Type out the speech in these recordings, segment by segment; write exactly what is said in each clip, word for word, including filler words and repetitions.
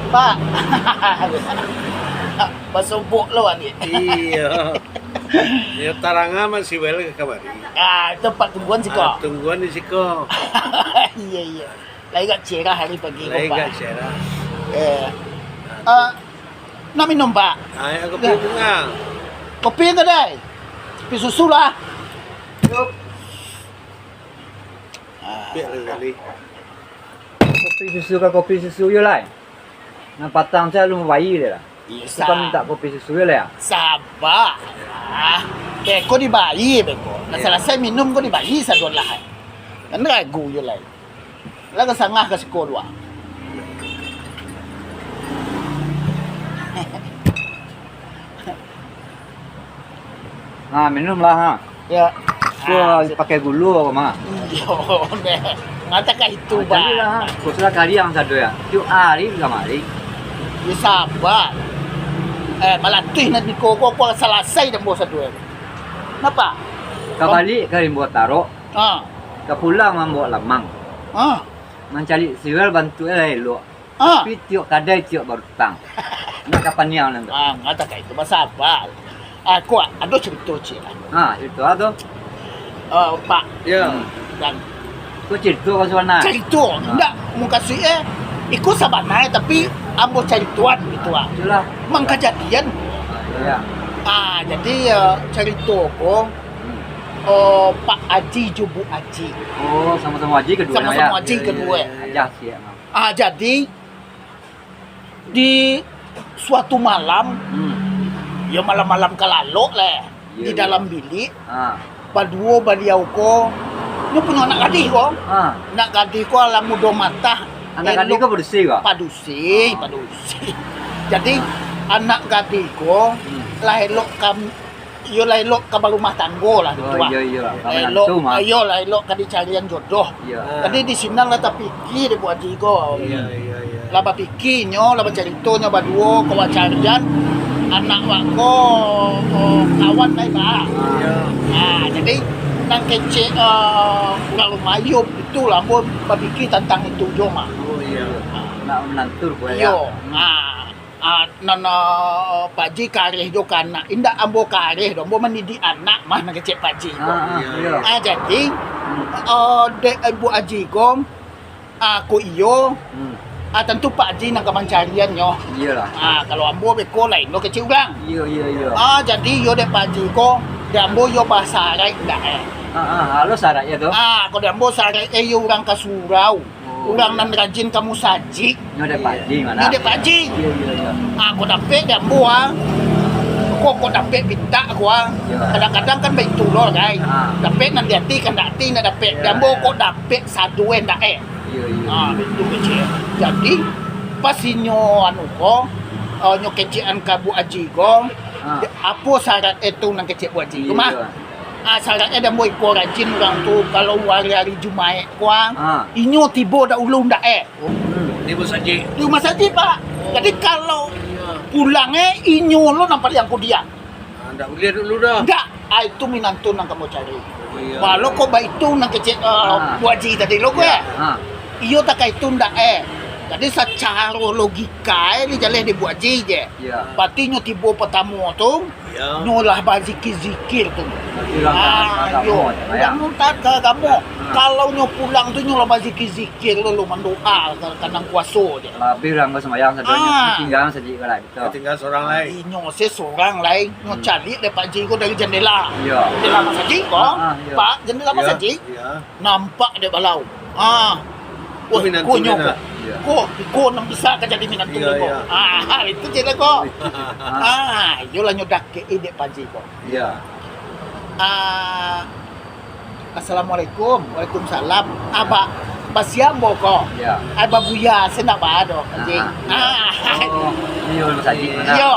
Pak. Basobok lo, Adik. Iyo. Yo, tarangan masih well ka kamari. Ah, itu Pak tungguan siko. Ah, tungguan di siko. Iya, iya. Lai agak cerah hari pagi ko, Pak. Lai agak cerah. Eh. Ah, nak minum, Pak? Ah, ya, kopi bunga. Kopi yang kedai. Kopi susu lah. Yup. Ah. Biar lain kali. Kopi susu ka kopi susu yo lai. Nan patang tu alun bayi dia lah. Iyo, tu kan sa- minta kopi susu yo lai, ah. Sabar lah. Beko dibayi, beko. Nah, iyo. Salasai minum ko dibayi sadolah. Kan ragu yo lai. Lah ka sangah ka siko dua. Ha, minum lah, ha. Ya. Ko pakai gulu ko mah. Iyo, deh. Ngata ka itu, ah, Bang. Cari lah, ha. Ko sudah kariang sado ya. Tiok ari kamari. Ya, sabar. Eh, malatuih nan di ko, ko, ko salasai dan bawa sado ya. Napa? Ka balik ka Rimbo Tarok. Ha. Ka pulang mambawa lamang. Ha. Mancari siwel bantuak lah elok. Ah. Tapi tiok kadai tiok barutang. Nak ka paniang nan tu. Ah, ngata ka itu, basaba. Ah, ko ado carito ciek lah. Ha, carito a tu? Ah, Pak. Ya. Hmm. Dan ko carito ka sabana? Carito. Ah. Ndak, mukasuik e, iko sabana, tapi ambo caritoan gitu ah. Itulah. Mangkajadian. Ah, iya. Ah, jadi, eh, carito ko, hmm, eh, Pak Aji jo Bu Aji. Oh, samo-samo Aji kaduo. Samo-samo Aji kaduo. Iya, iya, iya. Aja sih emang. Ah, jadi, di suatu malam, hmm, yo malam-malam kalalok lah, iya, di dalam bilik, ha, baduo baliau ko, nyo punyo anak gadih ko. Ha. Anak gadih ko alah mudo matah. Anak gadih ko padusi ko? Padusi, padusi. Jadi, anak gadih ko, hmm, lah elok kam-, iyo lah elok ka barumah tanggo lah, oh, gitu lah. Iyo, iyo. Elok, iyo lah elok ka dicarian jodoh. Iyo. Jadi di sinan lah tapikia dek Bu Aji ko. Iyo, iyo, iyo. Lah bapikia nyo, lah bacarito nyo baduo, ko bacarian anak wak ko, ko kawan lai ba. Iyo. Nah, jadi nan kecek, eh, urang rumah iyo, itulah ambo bapikia tantang itu jo mah. Oh, iyo. Nak manantu ko ya. Iyo. Nah. Ah, nan, ah, Pak Ji kareh jo ka anak. Indak ambo kareh doh, ambo mandidik anak mah nan kecek Pak Ji ko. Ah, ah, iyo. Ah, jadi, hmm, ah, dek Bu Aji ko, ah, ko iyo, hmm, ah, tantu Pak Ji nan ka mancarian nyo. Iyolah. Ah, kalau ambo beko lain lo kecek urang. Iyo, iyo, iyo. Ah, jadi iyo dek Pak Ji ko, dek ambo iyo basaraik ndak eh. Ah, ah, alo saraik e tu. Ah, ko dek ambo saraik e iyo urang ka surau. Oh, urang nan rajin ka musajik. Nyo dek Pak Ji, mano? Nyo dek Pak Ji. Iyo, iyo, iyo. Ah, ko dapek dek ambo, ah. Ko, ko dapek pintak ko, ah. Iyo. Kadang-kadang kan baitu lo, gai. Ah. Dapek nan di ati, kandak ati nak dapek. Iyo, iyo. Dek ambo ko dapek sadoe ndak eh. Iyo, iyo. Ah, baitu kecek. Jadi, pas inyo anu ko, eh, nyo kecekan ka Bu Aji ko, ah, apo saraik e tu nan kecek Bu Aji ko mah? Iyo. Ah, saraik e dek ambo iko rajin urang tu, kalau ari-ari Jumaik ko, ah, inyo tibo dahulu ndak eh. Hmm. Di masajik. Di masajik, Pak. Oh. Jadi, kalau pulang e, inyo lo nan paliang kudiak. Ah, ndak buliah dulu doh. Ndak. Ah, itu minantu nan ka ambo cari. Oh, iyo. Walau kok baitu nan kecek, eh, ah, Bu Aji tadi lo ko, iyo, eh. Ah. Iyo takah itu ndak eh. Jadi, sacaro logika e, dijaleh di Bu Aji je. Iyo. Berarti nyo tibo patamo tu, Iyo. Nyo lah bazikir-zikir tu. Bazikir lah, ah, ka agamo, iyo. Sumbayang. Bukan muntah ka agamo. Hmm. Kalau nyo pulang tu, nyo lah bazikir-zikir dulu, mandoa ka, ka nan kuaso je. Labiah urang basumbayang sadonyo, ah, tingga masajik ko lai, betul. Tingga surang lai. Inyo se surang lai, nyo, hmm, caliak dek Pak Ji ko dari jandela. Iyo. Jandela masajik ko. Ah, ah, iyo. Pak, jandela, iyo, masajik. Iyo. Nampak dek balau. Ah. Woi, minantu ko nyo ko. Iyo. Ko, iko nan bisa ka jadi minantu ko. Iyo, iyo. Ah, itu je lah ko. Ah, iyolah nyo dakek dek Pak Ji ko. Iyo. Ah, assalamualaikum. Waalaikumsalam. Ah, ba-, basiambo ko. Iyo. Ai babuya se ndak ba doh, Pak Ji. Ah, ah. Ah. Oh, iyo, masajik mah. Iyo.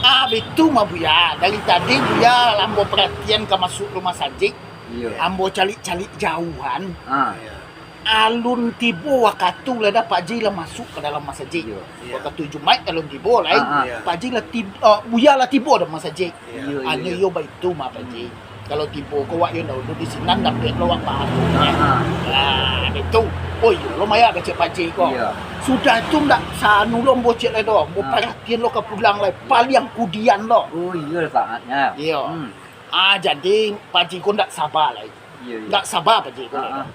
Ah, bitu mah Buya. Dari tadi Buya lah ambo paratian ka masuak rumah sajik. Iyo. Ambo caliak-caliak jauhan. Ah. Alun tibo wakatu lai dah Pak Ji lah masuak ka dalam masajik. Iyo. Wakatu Jumaik alun tibo lai. Ah, ah. Iyo. Pak Ji lah tib-, eh, Buya lah tibo dalam masajik. Iyo, iyo, hanyo iyo. Iyo baitu mah Pak Ji. Hmm. Kalau tibo ko wak yo ndak duduk di sinan, dapek lo wak bahaso. Ah, ah. Lah, itu. Oh, iyo lo maya kecek Pak Ji ko. Iyo. Sudah tu ndak sanu lo ambo ciek lai doh. Ambo Ah. paratian lo ka pulang lai. Paliang kudian lo. Oh, iyo saatnyo. Iyo. Hmm. Ah, jadi Pak Ji ko ndak saba lai. Iyo, iyo. Ndak saba Pak Ji ko lai Ah, doh. ah.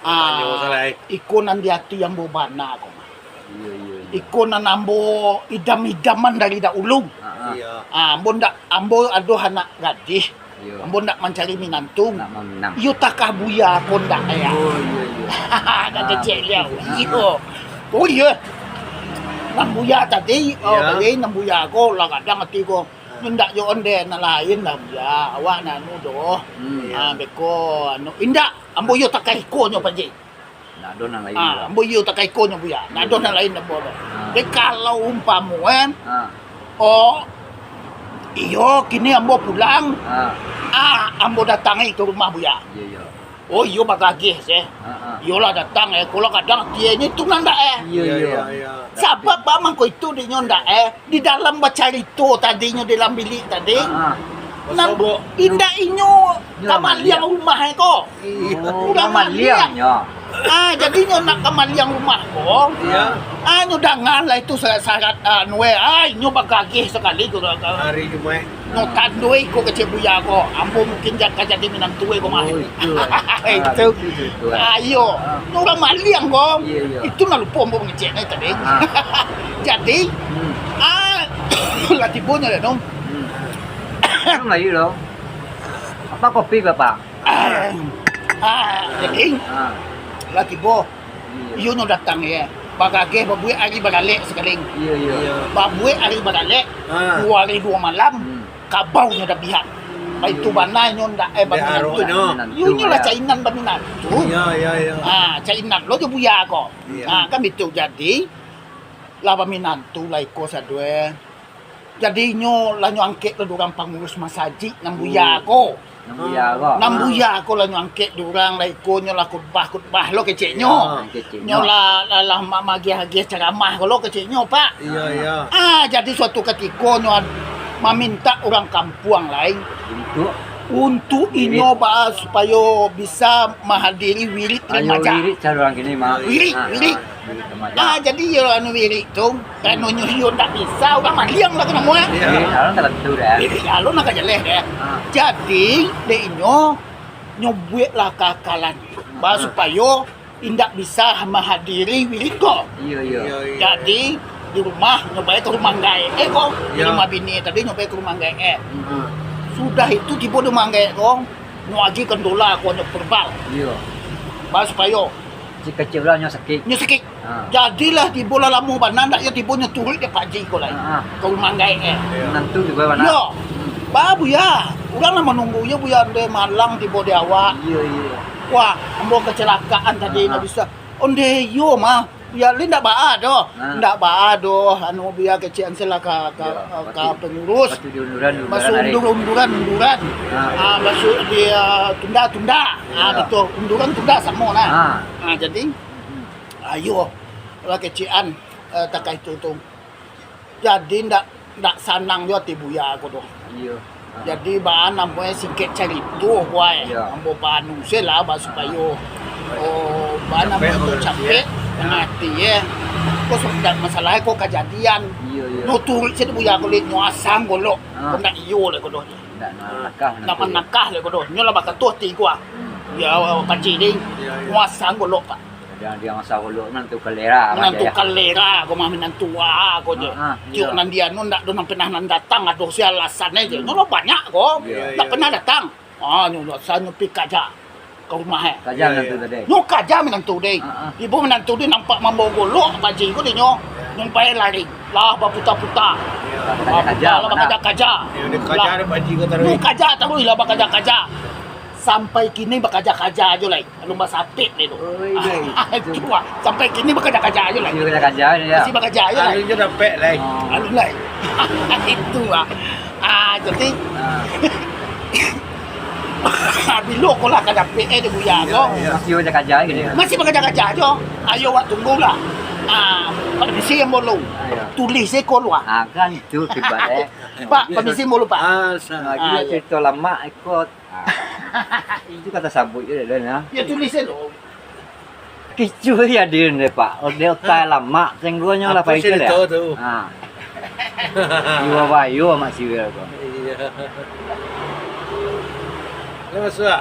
Ah, Tanyo salah, eh. iko nan di ati ambo bana ko mah. Iyo, iyo, iyo. Iko nan ambo idam-idaman dari dahulu. Ah, ah. Iyo. Ah, ambo ndak, ambo ado anak gadih. Iyo. Ambo ndak mancari minantu. Ndak maminang. Iyo takah buya ko ndak, yo. Oh, iyo, iyo. Ndak Ah, kecek betul. Liau. Ah, Iyo. ah. Oh, iyo. Nan buya tadi, oh, Iyo. tadi nan buya ko lah kadang ati ko. Ah. Ndak jo onde nan lain lah buya. Awak nan anu doh. Hmm. Ah, Iyo. beko anu. Indak, ambo iyo takah iko nyo, Pak Ji. Ndak ado nan lain Ah, lah. ambo iyo takah iko nyo, buya. Ndak ado nan lain ambo doh. Ah. Jadi kalau umpamo kan, Ah. oh, iyo kini ambo pulang. Ah. Ah, ambo datangi ka rumah buya. Iyo, iyo. Oh, iyo bagageh se. Ah, ah. Iyolah datang, eh. Kalau kadang tienyo tu nan ndak, eh. Iyo, Iyo, iyo. iyo, iyo. Sabab baa mangko itu dinyo ndak, eh. Di dalam bacarito tadinyo dalam bilik tadi. Ah, ah. Nan Basobok. indak inyo Inyo kamaliang kamaliang. rumah, eh, ko. Iyo. Oh, Urang kamaliang maliang. nyo. Ah, jadinyo nak kamaliang rumah ko. Iyo. Ah, nyo dangalah itu syarat-syarat, ah, anu, eh. Ah, inyo bagageh sakali ko, ko, ko. Hari Jumaik. Nyo tando iko kecek buya ko. Ambo mungkin ja-, ka jadi minantu ko mah. Oh, itu. Ah, Itu. itu, itu, itu. Ah, iyo. Ah. Nyo urang maliang ko. Iyo, iyo. Itu nan lupo ambo mangecek nyo tadi. Ah. Jadi, Hmm. ah, lah tibonyo dah, dong. Hmm. Minum lagi, dong. Apa kopi, Bapak? Ah, ah, jadi, Ah. lah tibo. Iyo. Iyo nyo datang, yo. Bagageh babuek ari baralek sakali. Iyo, iyo. Iyo. Babuek ari baralek, Ah. duo ari duo malam, Hmm. kabau nyo dabihan. Baitu Iyo. bana nyo ndak, eh, Ndak baminantu. aronyo. Iyo nyo lah Iyo. cainan baminantu. Iyo, iyo, iyo. Ah, cainan lo jo buya ko. Iyo. Ah, kan bitu. Jadi, lah baminantu lah iko sado, eh. Jadi inyo lah nyo angkek lah urang pangurus masajik nan buya Oh. ko. Nan buya ko. Nan Ah. buya ko lah nyo angkek urang lah iko nyo lah khutbah-khutbah lo keceknyo. Ya. Keceknyo. Nyo lah, lah, lah ma-, magiah-agiah caramah ko lo keceknyo, Pak. Iya, iya. Ah, jadi suatu katiko nyo ad-, mamintak urang kampuang lai Untuk. untuk Wirid. inyo ba-, supayo bisa mahadiri wirid Ayo remaja. wirid caro urang kini, Mak. Wirid, Ah, wirid. ah. Ah, jadi iyo anu wirid tu, karano nyo iyo ndak bisa, urang maliang lah tu namo, eh. Iyo. Jadi, alun tak tentu dah. Jadi, alun lah ka jaleh deh. Ah. Jadi, dek inyo, nyo buek lah kaakalan. Bah, Ah. supayo indak bisa mahadiri wirid ko. Iyo, iyo. Iyo, iyo. Jadi, di rumah, nyo bae ka rumah gaek, eh, ko. Di Iyo. rumah bini tadi, nyo bae ka rumah gaek, eh. Hmm. Sudah itu, tibo di rumah gaek ko, nyo agiah kandola ko, nyo perbal. Iyo. Bah, supayo Kecil-kecil lah nyo sakik. Nyo sakik. Ha. Jadilah tibo lah lamo bana ndak yo tibo nyo turuik dek Pak Ji ko lai. Ha, ha. Ka rumah gaek, eh. Minantu tibo bana. Yo. Ba, Buya. Urang lah manunggu yo, Buya, ondeh malang tibo di awak. Iyo, iyo. Wah, ambo kecelakaan tadi, Ha, ha. ndak bisa. Ondeh iyo mah. Buya, lai ndak baa doh. Ha. Ndak baa doh, anu, Buya kecek an se lah ka, ka, Iyo, ka pati, pengurus. Pati diunduran, diunduran Masuk hari. undur-unduran, unduran. Ha. Ah, masuk di, ah, tunda-tunda. Ah, Iyo. betul. Unduran tunda samo lah. Ha. Ah, jadi, Hmm. Ayo, lah kecek an, eh, takah itu tu. Jadi ndak, ndak sanang jo ati Buya ko doh. Iyo. Ha. Jadi baa namonyo singkek carito ko ai. Iyo. Ambo banu se lah ba supayo, Ha. oh, baa Capek namonyo tu urang capek, ati, eh. Ha. ati, eh. Ko sudah masalah ko kajadian. Iyo, iyo. Nyo turuik se Buya ko lai, nyo asang golok. Ha. Ko ndak iyo lai ko doh. Ndak manakah Ndak manakah lai ko doh. Nyo lah bakato ati ko ah. Hmm. Yo, Pak Ji ding. Iyo, iyo. Nyo asang golok, Pak. Kadang dia masa golok minantu kalera, Minantu Mak, ya. kalera ko mah, minantu ah ko je. Ha, ha, Tiok iyo. nan dia nu ndak ado nan pernah nan datang, ado se alasan e je. Hmm. Nyo lah banyak ko. Iyo, Ndak iyo. pernah datang. Ah, nyo alasan nyo pi kaja ka rumah e. Kaja Iyo, minantu iyo. tadi. Nyo kaja minantu deh. Ha, ha. Ibu minantu deh nampak mambawa golok, Pak Ji ko deh nyo. Nyo bae lari. Lah baputa-puta. Iyo. Lah bakaja-kaja, Lah mana? bakaja-kaja. Iyo, dia kaja Lah. deh Pak Ji ko taruih. Nyo kaja taruih lah bakaja-kaja. Sampai kini bakaja-kaja ajo lai. Alun basapik deh tu. Oi, deh. Itu ah. Sampai kini bakaja-kaja ajo lai. Masih bakaja-kaja ajo, ya? Masih bakaja ajo lai. Alun je dapek lai. Oh. Alun lai. Itu ah. Ah, jadi Ah. bilo ko lah ka dapek e deh Buya ko. Iyo, iyo. Masih bakaja-kaja ajo, ya? Masih bakaja-kaja ajo. Ayo, wak tunggu lah. Ah, permisi ambo lu. Ayo. Tulih se ko lu ah. Ah, kan itu akibat e. Pak, permisi ambo lu, Pak. Ah, sa- Ah, Lagi iyo. cerita lama ikut. Ah. Itu kata sabut je dah, nah. Yo tulih se lu. Icu ya din deh, Pak. Ode otai lamak, senggonyo lah Apa paikal ya. Cerita tu? Ha. Iwa bayo Mak Siwil tu. Iya. Ini masuk ah.